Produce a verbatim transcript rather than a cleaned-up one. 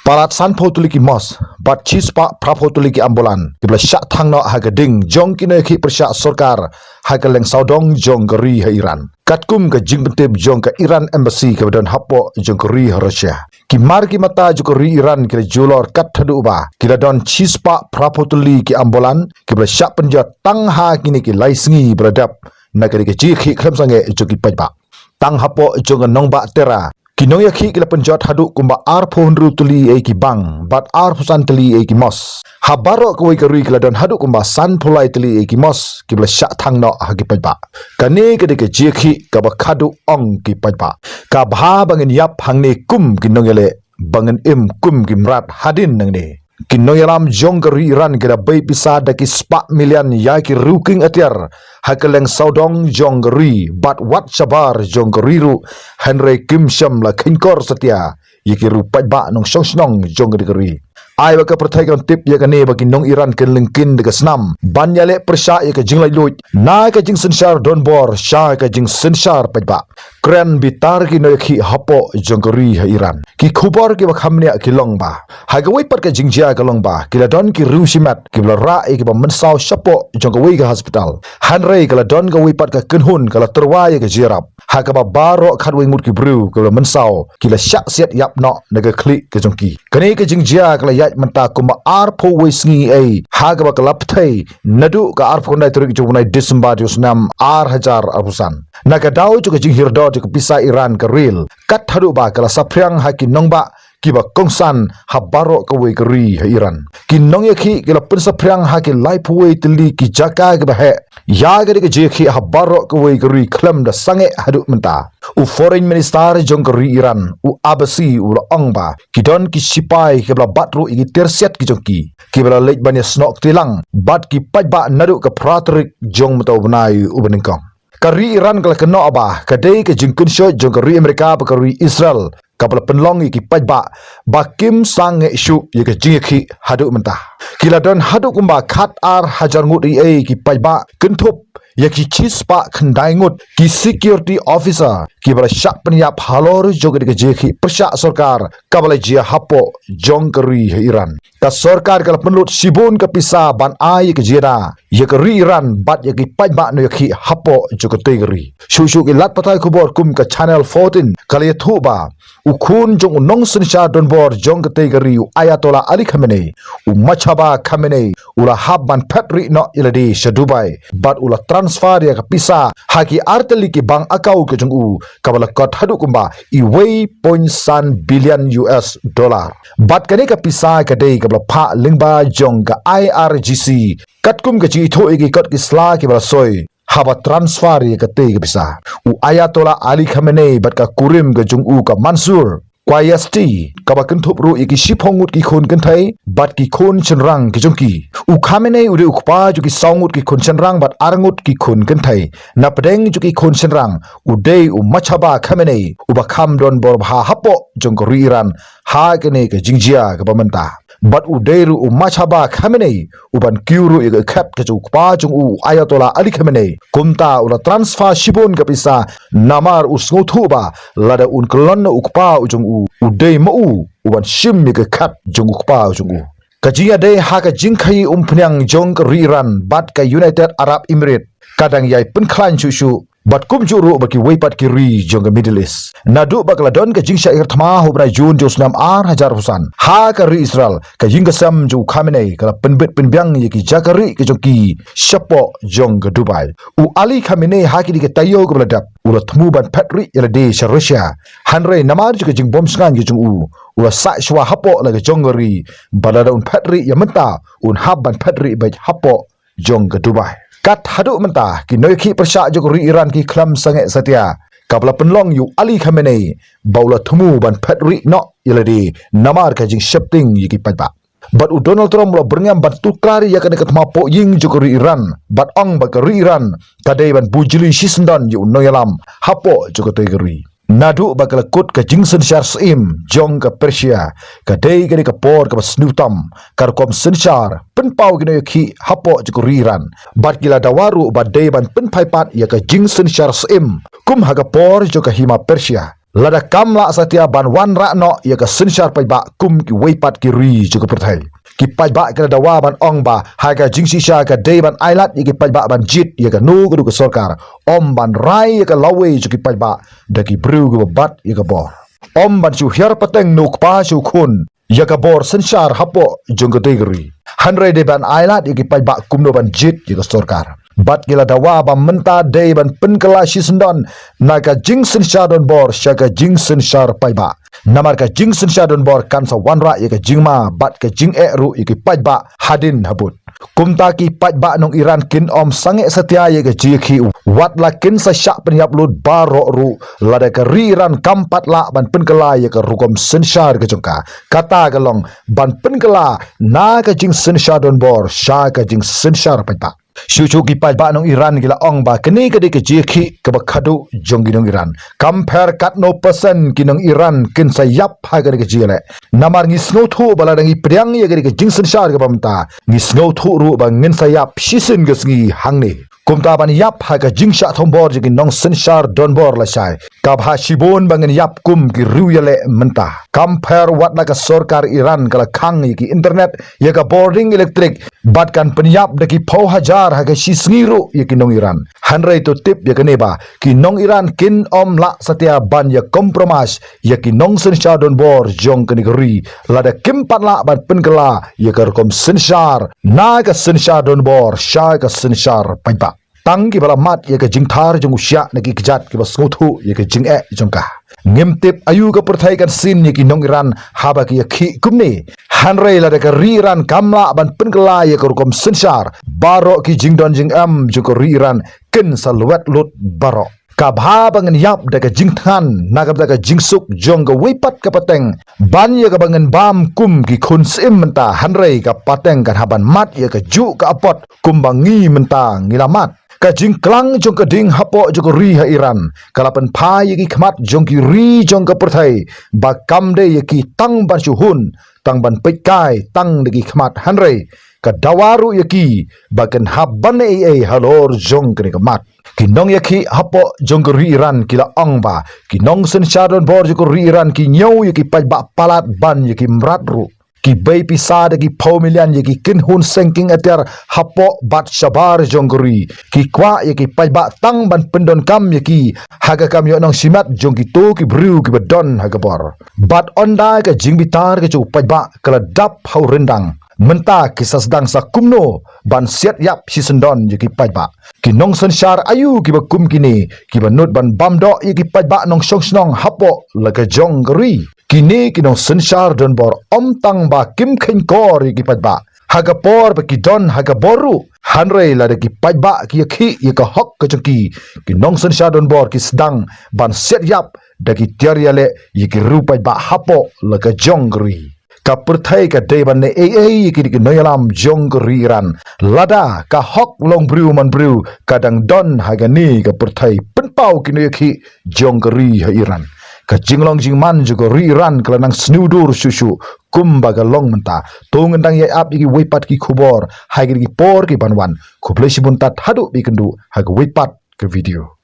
palat sanphew tylli ki mosque bad shispah phraphew tylli ki ambulan kiba la shah thang noh ha ka ding jong ki nongïakhih pyrshah sorkar ha ka leng sawdong jong ka ri ha Iran. Katkum ka jingpyntip jong ka Iran Embassy kaba don hapoh jong ka ri ha Russia, ki mar ki mata jong ka ri Iran ki la julor kat haduh ba ki la don shispah phraphew tylli ki ambulan kiba la shah pynjot tang ha kine ki lai sngi ba la dep na ka dei ka jingïakhih khlem sangeh jong ki paidbah. Tang hapoh jong ka nongbah Tehran, ki nongïakhih ki la pynjot haduh kumba arphew hynriew tylli ei ki bang bad arphew san tylli ei ki mosque. Ha baroh kawei ka ri ki la don haduh kumba sanphew lai tylli ei ki mosque kiba la shah thang noh ha ki paidbah. Kane ka dei ka jingïakhih kaba khadduh ong ki paidbah. Ka bha ba ngin ïap hangne kum ki nongïaleh, ba ngin im kum ki mrad hadien nangne. Ki nongïalam jong ka ri Iran ki la bei pisa da ki spah million ïa ki riew king atiar ha ka leng sawdong jong ka ri bad wat shabar jong ka ri ruh, hynrei kim shym la kheiñkor satia ïa ki riew paidbah nongshong shnong jong ka ri. Ai ba ka pyrthei kan tip ïa kane ba ki nong Iran kin lyngkhin da ka snam ban ïaleh pyrshah ïa ka jinglaitluid na ka jingsynshar donbor sha ka jingsynshar paidbah. Kren bitar ki nongïakhih hapoh jong ka ri ha Iran, ki khubor kiba kham bniah ki long ba ha kawei pat ka jingjia ka long ba ki la don ki riew shimet kiba la rah ïa kiba mynsaw shapoh jong kawei ka hospital. Hynrei ka la don kawei pat ka kynhun ka la tyrwa ïa ka jingïarap, ha kaba baroh khatwei ngut ki briew kiba la mynsaw ki la shah siat ïap noh na ka khlieh ka jong ki. Kane ka jingjia ka la ïaid mynta kumba arphew wei sngi ei, ha kaba ka la pyrthei naduh ka arphew khyndai tarik jong u bnai December jong u snem ar hajar arphew san. Na ka daw jong ka jinghiar dor jong ka pisa Iran ka rel, kat haduh ba ka la saphriang ha ki nongbah kiba kongsan ha baroh kawei ka ri ha Iran. Ki nongïakhih ki la pynsaphriang ha ki laiphew wei tylli ki jaka kiba heh ïa ka dei ka jingïakhih ha baroh kawei ka ri khlem da sangeh haduh mynta. U Foreign Minister jong ka ri Iran, u Abbasi, u la ong ba ki don ki shipai kiba la bat ruh ïa ki tiar siat ki jong ki, kiba la leit ban ïasnoh kti lang bad ki paidbah naduh ka phra tarik jong mynta u bnai uba nyngkong. Ka ri Iran ka la kynnoh ba ka dei ka jingkynshoit jong ka ri Amerika bad ka ri Israel kaba la pynlong ïa ki paidbah ba kim sangeh shuh ïa ka jingïakhih haduh mynta. Ki la don haduh kumba khat ar hajar ngut ei ei ki paidbah, kynthup ïa ki shispah khyndai ngut ki security officer kiba la shah pynïap halor jong ka dei ka jingïakhih pyrshah sorkar kaba la jia hapoh jong ka ri ha Iran. Ka sorkar ka la pynlut shibun ka pisa ban ai ïa ka jingïada ïa ka ri Iran bad ïa ki paidbah nongïakhih hapoh jong katei ka ri. Shuh shuh ki lad pathai khubor kum ka Channel fourteen ka la ïathuh ba u khun jong u nongsynshar donbor jong katei ka ri, u Ayatollah Ali Khamenei, u Mojtaba Khamenei, u la hap ban phet rieh noh ïa lade sha Dubai bad u la transfer ïa ka pisa ha ki artylli ki bank account ka jong u kaba la kot haduh kumba uwei point san billion U S dollar. Bad kane ka pisa ka dei kaba la phah lyngba jong ka I R G C katkum ka jingithuh ïa ki kot ki sla kiba la soi haba transfer ïa katei ka pisa. U Ayatollah Ali Khamenei bad ka kurim ka jong u ka Mansur Quaishti, kaba kynthup ruh ïa ki shiphew ngut ki khun kynthei bad ki khun shynrang ki jong ki. U Khamenei u dei u kpa jong ki saw ngut ki khun shynrang bad ar ngut ki khun kynthei. Na pdeng jong ki khun shynrang u dei u Mojtaba Khamenei uba kham donbor bha hapoh jong ka ri Iran ha kane ka jingjia kaba mynta. Bad u dei ruh u Mojtaba Khamenei uban kiew ruh ïa ka khet ka jong u kpa jong u, u Ayatollah Ali Khamenei. Kumta u la transfer shibun ka pisa namar u sngewthuh ba lada un kyllon na u kpa u jong u, u dei ma u uban shim ïa ka khet jong u kpa u jong u. Ka jingïadei ha ka jingkhaïi umphniang jong ka ri Iran bad ka United Arab Emirates ka dang ïai pynkhlaiñ shuh shuh bad kumjuh ruh bad kiwei pat ki ri jong ka Middle East. Naduh ba ka la don ka jingshah ïar thma ha u bnai June jong u snem ar hajar arphew san, ha ka ri Israel, ka ïing ka sem jong u Khamenei ka la pynbit pynbiang ïa ki jaka rieh ka jong ki shapoh jong ka Dubai. U Ali Khamenei ha kine ki taïew kiba la dep u la thmu ban phet rieh ïa lade sha Russia. Hynrei namar jong ka jingbym shngaiñ ka jong u, u la sah shuwa hapoh la ka jong ka ri ba lada un phet rieh ïa mynta un hap ban phet rieh beit hapoh jong ka Dubai. Kat haduh mynta ki nongïakhih pyrshah jong ka ri Iran ki khlem sangeh satia kaba la pynlong ïa u Ali Khamenei ba u la thmu ban phet rieh noh ïa lade namar ka jingsheptieng ïa ki paidbah. Bad u Donald Trump u la byrngem ban tuklar ïa kane ka thma pohïing jong ka ri Iran bad ong ba ka ri Iran ka dei ban buh jylli shisyndon ïa u nongïalam hapoh jong katei ka ri. Naduh ba ka la kut ka jingsynshar syiem jong ka Persia, ka dei kane ka por kaba sniew tam ka rukom synshar pynpaw ki nongïakhih hapoh jong ka ri Iran. Bad ki la dawa ruh ba dei ban pynphai pat ïa ka jingsynshar syiem kum ha ka por jong ka hima Persia. lada kam lah satia ban wanrah noh ïa ka synshar paidbah kum kiwei pat ki ri jong ka pyrthei. Ki paidbah ki la dawa ban ong ba ha ka jingshisha ka dei ban ailad ïa ki paidbah ban jied ïa kano kano ka sorkar, ym ban rai ïa ka lawei jong ki paidbah da ki briew kiba bat ïa ka bor. Ym ban shu hiar pateng na u kpa sha u khun ïa ka bor synshar hapoh jong katei ka ri. Hynrei dei ban ailad ïa ki paidbah kumno ban jied ïa ka sorkar. Bad ki la dawa ba mynta dei ban pynkylla shisyndon na ka jingsynshar donbor sha ka jingsynshar paidbah. Namar ka jingsynshar donbor kan sa wanrah ïa ka jingma bad ka jingeh ruh ïa ki paidbah hadien habud. Kumta ki paidbah nong Iran kin ym sangeh satia ïa ka jingïakhih, wat la kin sa shah pynïap lut baroh ruh lada ka ri Iran kam pat lah ban pynkylla ïa ka rukom synshar ka jong ka. Kata ka long ban pynkylla na ka jingsynshar donbor sha ka jingsynshar paidbah. Shuh shuh ki paidbah nong Iran ki la ong ba kane ka dei ka jingïakhih kaba khadduh jong ki nong Iran. Kam pher katno persen ki nong Iran kin sa ïap ha kane ka jingïaleh. Namar ngi sngewthuh ba lada ngi pdiang ïa kane ka jingsynshar kaba mynta, ngi sngewthuh ruh ba ngin sa ïap shisien ka sngi hangne. Kumta ban ïap ha ka jingshah thombor jong ki nongsynshar donbor lashai, ka bha shibun ba ngin ïap kum ki riew ïaleh mynta. Kam pher wat la ka sorkar Iran ka la khang ïa ki internet, ïa ka bording elektrik, bad kan pynïap da ki phew hajar ha ka shi sngi ruh ïa ki nong Iran. Hynrei to tip ïa kane ba ki nong Iran kin ym lah satia ban ïa compromise ïa ki nongsynshar donbor jong kane ka ri lada kim pat lah ban pynkylla ïa ka rukom synshar na ka synshar donbor sha ka synshar paidbah. Tang kiba la mad ïa ka jingthar jong u shiah na ki kjat kiba sngewthuh ïa ka jingeh jong ka. Ngim tip aïu ka pyrthei kan sien ïa ki nong Iran haba ki ïakhih kumne. Hynrei lada ka ri Iran kam lah ban pynkylla ïa ka rukom synshar, baroh ki jingdon jingem jong ka ri Iran kin sa lwet lut baroh. Ka bha ba ngin ïap da ka jingthngan na ka bynta ka jingsuk jong kawei pat ka pateng, ban ïa kaba ngin bam kum ki khun syiem mynta, hynrei ka pateng kan hap ban mad ïa kajuh ka apot kumba ngi mynta ngi la mad. Ka jingklang jong ka ding hapoh jong ka ri ha Iran ka la pynphai ïa ki khmat jong ki ri jong ka pyrthei ba kam dei ïa ki tang ban shu hun, tang ban peitkai tang da ki khmat, hynrei ka dawa ruh ïa ki ba kin hap ban ei ei halor jong kane ka mat. Ki nongïakhih hapoh jong ka ri Iran ki la ong ba ki nongsynshar donbor jong ka ri Iran ki ñiew ïa ki paidbah palat ban ïa ki mrad ruh. Ki bei pisa da ki phew million ïa ki kynhun sengking atiar hapoh bad shabar jong ka ri. Ki kwah ïa ki paidbah tang ban pyndonkam ïa ki ha ka kam ïoh nong shimet jong kito ki briew kiba don ha ka bor. Bad ynda ka jingbitar ka jong u paidbah ka la dap ha u ryndang, mynta ki sa sdang sa kumno ban siat ïap shisyndon ïa ki paidbah. Ki nongsynshar aïu kiba kum kine kiba nud ban bam doh ïa ki paidbah nongshong shnong hapoh la ka jong ka ri? Kine ki nongsynshar donbor ym tang ba kim kheiñkor ïa ki paidbah ha ka por ba ki don ha ka bor ruh, hynrei lada ki paidbah ki ïakhih ïa ka hok ka jong ki, ki nongsynshar donbor ki sdang ban siat ïap da ki tiar ïaleh ïa ki riew paidbah hapoh la ka jong ka ri. Ka pyrthei ka dei ban leh ei ei ïa kine ki nongïalam jong ka ri Iran. Lada ka hok long briew man briew ka dang don ha kane ka pyrthei, pynpaw ki nongïakhih jong ka ri ha Iran. Ka jinglong jingman jong ka ri Iran ka la nang sniew dur shuh shuh kumba ka long mynta. To ngin dang ïa ap ïa kiwei pat ki khubor ha kine ki por ki ban wan. Khublei shibun tad haduh ba ïakynduh ha kawei pat ka video.